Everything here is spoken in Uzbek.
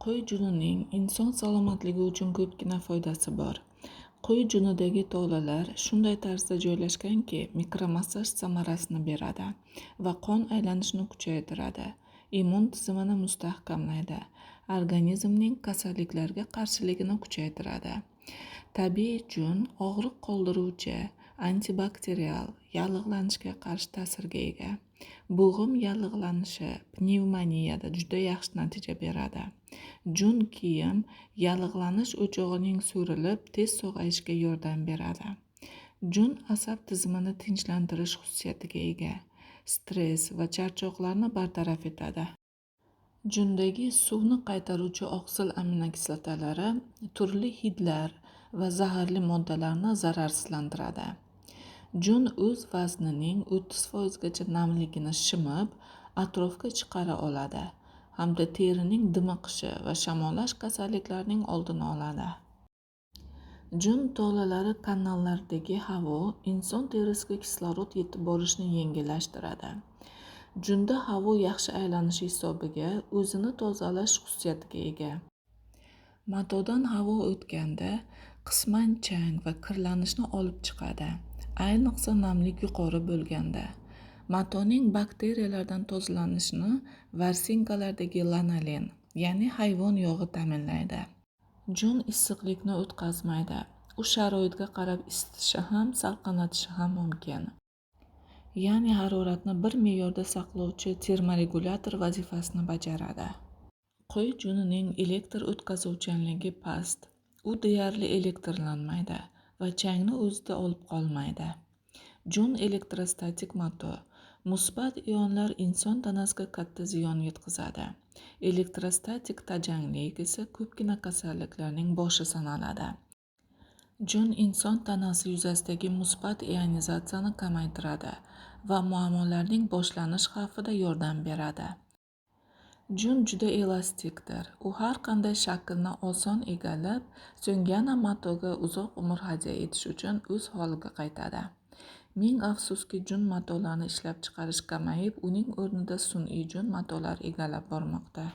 Qo'y junining inson salomatligi uchun ko'pgina foydasi bor. Qo'y junidagi tolalar shunday tarzda joylashganki, mikromassaj samarasini beradi va qon aylanishini kuchaytiradi, immun tizimini mustahkamlaydi, organizmning kasalliklarga qarshiligini kuchaytiradi. Tabiiy jun og'riq qoldiruvchi, antibakterial, yallig'lanishga qarshi ta'sirga ega. Bo'g'im yallig'lanishi, pnevmoniyada juda yaxshi natija beradi. Jun kiyim yallig'lanish o'chog'ining so'rilib, tez sog'ayishiga yordam beradi. Jun asab tizimini tinchlantirish xususiyatiga ega. Stress va charchoqlarni bartaraf etadi. Jundagi suvni qaytaruvchi oqsil aminokislotalari turli hidlar va zaharli moddalarni zararsizlantiradi. Jun o'z vaznining 30% gacha namligini shimib, atrofga chiqara oladi hamda terining dimiqishi va shamollash kasalliklarining oldini oladi. Jun tolalari kanallardagi havo inson terisiga kislorod yetib borishini yengillashtiradi. Junda havo yaxshi aylanishi hisobiga o'zini tozalash xususiyatiga ega. Matodan havo o'tganda qisman chang va kirlanishni olib chiqadi. Ayniqsa namlik yuqori bo'lganda. Matoning bakteriyalardan tozalanishini vorsinkalardagi lanolin, ya'ni hayvon yog'i ta'minlaydi. Jun issiqlikni o'tkazmaydi. U sharoitga qarab isitishi ham, salqinlatishi ham mumkin. Ya'ni haroratni bir me'yorda saqlovchi termoregulyator vazifasini bajaradi. Qo'y junining elektr o'tkazuvchanligi past. U deyarli elektrlanmaydi va changni o'zida olib qolmaydi. Jun elektrostatik mato. Musbat ionlar inson tanasiga katta ziyon yetkazadi. Elektrostatik tajanglik esa ko'pgina kasalliklarning boshi sanaladi. Jun inson tanasi yuzasidagi musbat ionizatsiyani kamaytiradi va muammolarning boshlanish xavfida yordam beradi. Jun juda elastikdir. U har qanday shaklni oson egallab, so'ng yana matoga uzoq umr hadya etish uchun o'z holiga qaytadi. Ming afsuski, jun matolarni ishlab chiqarish kamayib, uning o'rnida sun'iy jun matolar egallab bormoqda.